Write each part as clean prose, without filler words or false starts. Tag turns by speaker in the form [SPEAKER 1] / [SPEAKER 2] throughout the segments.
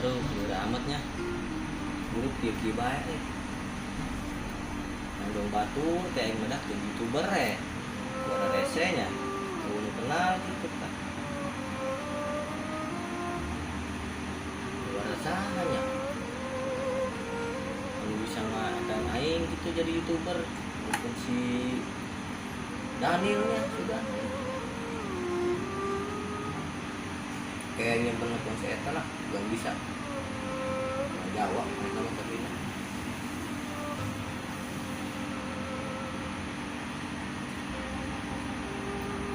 [SPEAKER 1] Aduh, udah amatnya. Hirup kieu-kieu bae euy. Nandong batur teh aing mah jadi YouTuber eh. Suara rese nya. Nu kenal gitu tah. Suara saha nya? Anu bisa ngadan aing gitu jadi YouTuber. Walaupun si Daniel nya sudah. Kayaknya bener si eta lah, gak bisa. Nggak jawab mereka mah tapi nah.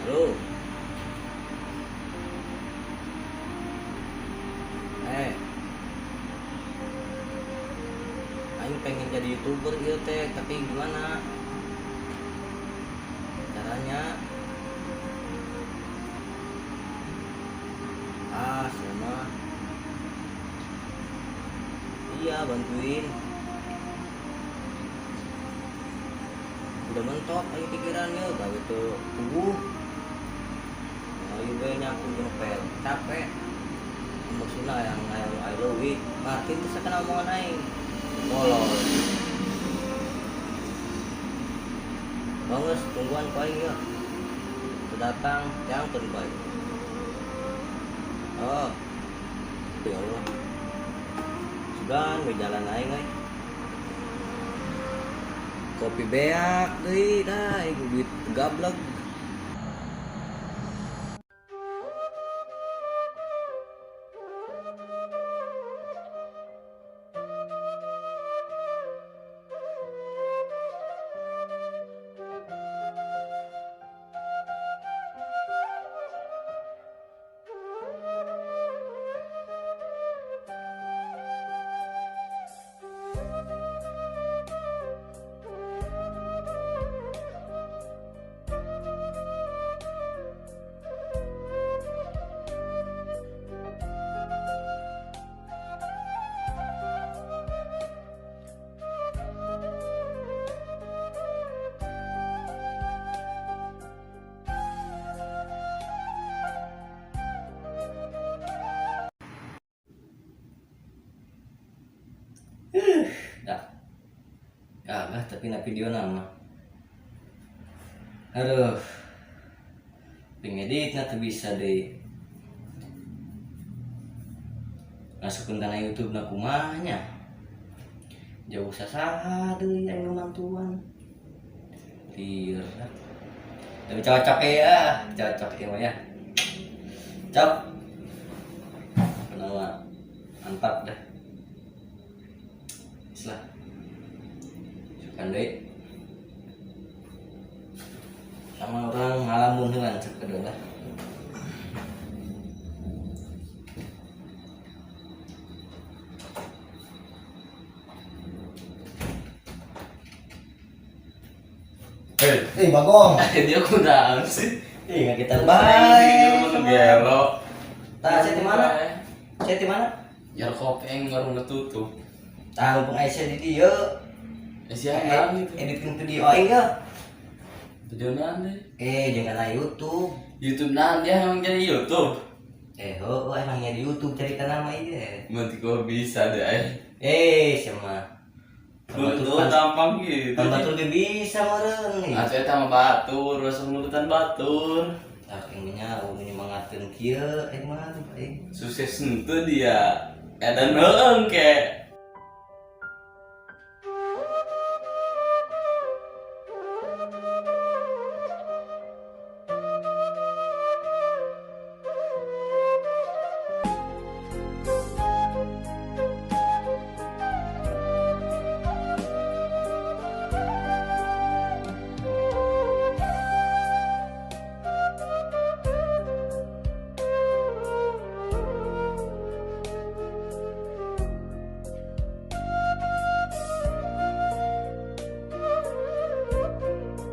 [SPEAKER 1] Halo. Eh. Aing pengen jadi YouTuber ieu teh, tapi gimana caranya? Ah, sama. Iya, bantuin. Udah mentok aing pikirannya, gawe teu puguh. Ayo we nyapu jeung pel, capek. Maksudna yang aya nu aya leuwih, Martin teh sakana omongan aing. Molor. Banges tungguan ku aing ya. Teu datang, jangkeun ku aing. Oh. Ya Allah. Sugan we jalan aing euy. Kopi beak deui dah, aing duit gablek. Dah. Gagah tapi na video nama. Aduh. Pengeditna teu bisa deui. Masukkeun kana YouTube na kumaha nya. Jauh sasaha deui aing mantuan. Lieur. Tapi cocok ya, cocok ya mah ya. Cok. Kenapa? Mantap dah. Lah. Sukan deui. Sama orang ngalamun heula cek kedua lah.
[SPEAKER 2] Hei,
[SPEAKER 1] Eh, Bagong.
[SPEAKER 2] dia kunaon sih?
[SPEAKER 1] Ih, nggak kita bae.
[SPEAKER 2] Gelo.
[SPEAKER 1] Tah, saya di mana? Saya di mana?
[SPEAKER 2] Jar kopi yang warung tutup.
[SPEAKER 1] Tah, mumpung aya di dieu.
[SPEAKER 2] Eh, siapa gitu?
[SPEAKER 1] Editkeun video aing ya.
[SPEAKER 2] Video naon deh?
[SPEAKER 1] Eh, jangan lah YouTube.
[SPEAKER 2] YouTube naon dia emang jadi YouTube?
[SPEAKER 1] Eh, oh, emangnya di YouTube cerita nama iya.
[SPEAKER 2] Nanti kok bisa deh. Eh.
[SPEAKER 1] Eh, sama.
[SPEAKER 2] Betul tampang gitu.
[SPEAKER 1] Batur ge bisa meureun nih.
[SPEAKER 2] Atuh eta mah batur, rasa nurutan batur.
[SPEAKER 1] Tah, aing nya nyemangatkeun kieu aing mah aing.
[SPEAKER 2] Sukses henteu dia. Edan heung ke.